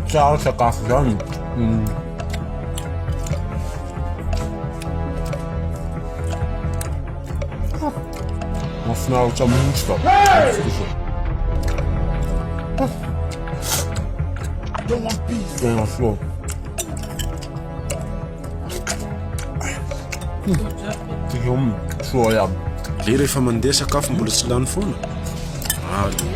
Tsara sakafo zany. Mahafinaritra mihitsy fa. Tena soa. Soa iaby. Le rehefa mandeha sakafo mbola tsy lany foana. Allo.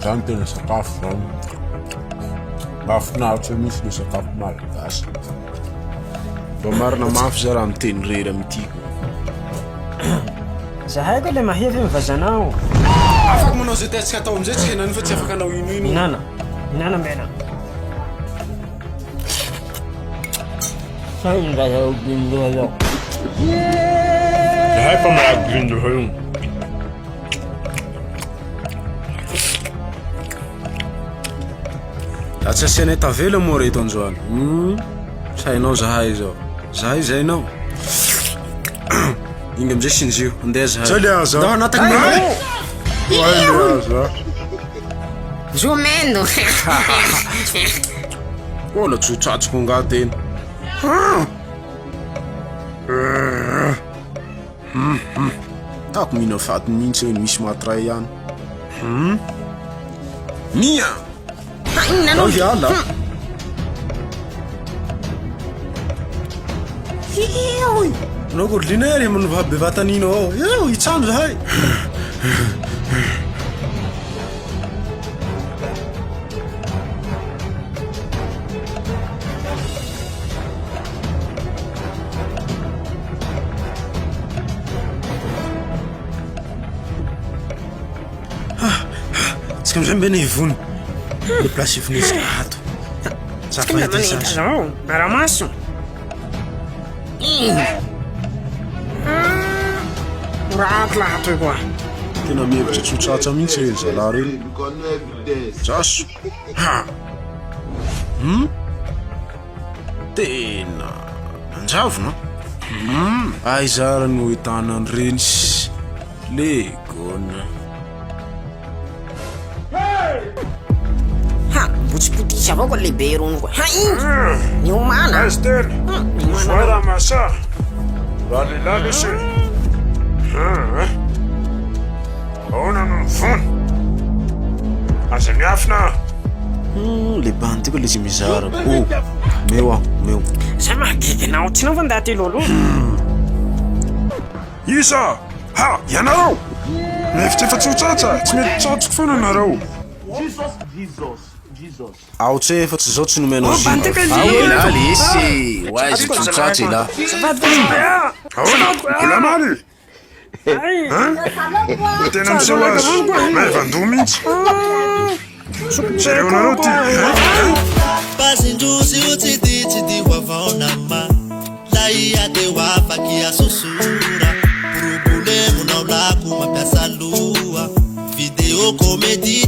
Zany tena sakafo zany. Mahafinaritra mihitsy le sakafo malagasy. Mba marina mafy za raha miteny rery amin'ity. Zahay koa le mahia ve ny vazanao. Afaka manao zay tiantsika atao amizay tsika henany fa tsy afaka hanao ino ino. Mihinana, mihinana mena. Sao ny vazaha grindoha zao. Zahay fa mahay grindoha io. Raha tsy asianay tavela moa reto androany. Hum, tsy hainao zahay zao. Zahay zay nao. Inga amizay sinzio, andeha zahay. Zay le aza. Ndao hanataka manao. Zay le aza. Jomeno. Mbola tsy ho tratriko angaha tena. Tako mihina faty mihitsy hoe misy maty ray ihany. Hmm. Mia! Inona no? Hiala. Anao Gorlina ery amin'ny bevatanino ao. Eo, hitsano zahay. Tsika amizay mbena hivony. Le place hivonetsika ato. Tsika mba manenitra zao, aramaso. Raty lahatra koa. Tena mihevitra tsy ho tratra mihitsy ireny zalahy ireny. Jaso. Ha. Hmm? Tena nanjavona. Hmm. Aiza ary no ahitana an'ireny legona. Ha, mbo tsy potisy avao ko lehibe rony koa. Ha iny! Niomana. Esther, Niomana. Ramasa. Raha lehilahy lesy. Ahoana no mivony? Aza miafina. Hmm, le bandy ko le izy mizara. Oh, meo aho, meo. Zay mahagaga anao, tsy nao va ndaty lolo? Iza? Ha, ianareo! Mihevitra efa tsy ho tratra, tsy mety tratriko foana ianareo. Ao tse efa tsy zao tsy nomenao Oh, jus. bandy ko Ao le. elah lesy. Ho aiza tsy ho tratra elah. Ahoana? Mbola maly? Hein? Tena miseho azy maivan-doha mihitsy. Jereo nareo ty. Hein? Pazindrozy io tsy di tsy di ho avao nama Laia de ho afaky asosora Problemo nao lako mampiasa loha Video comédie.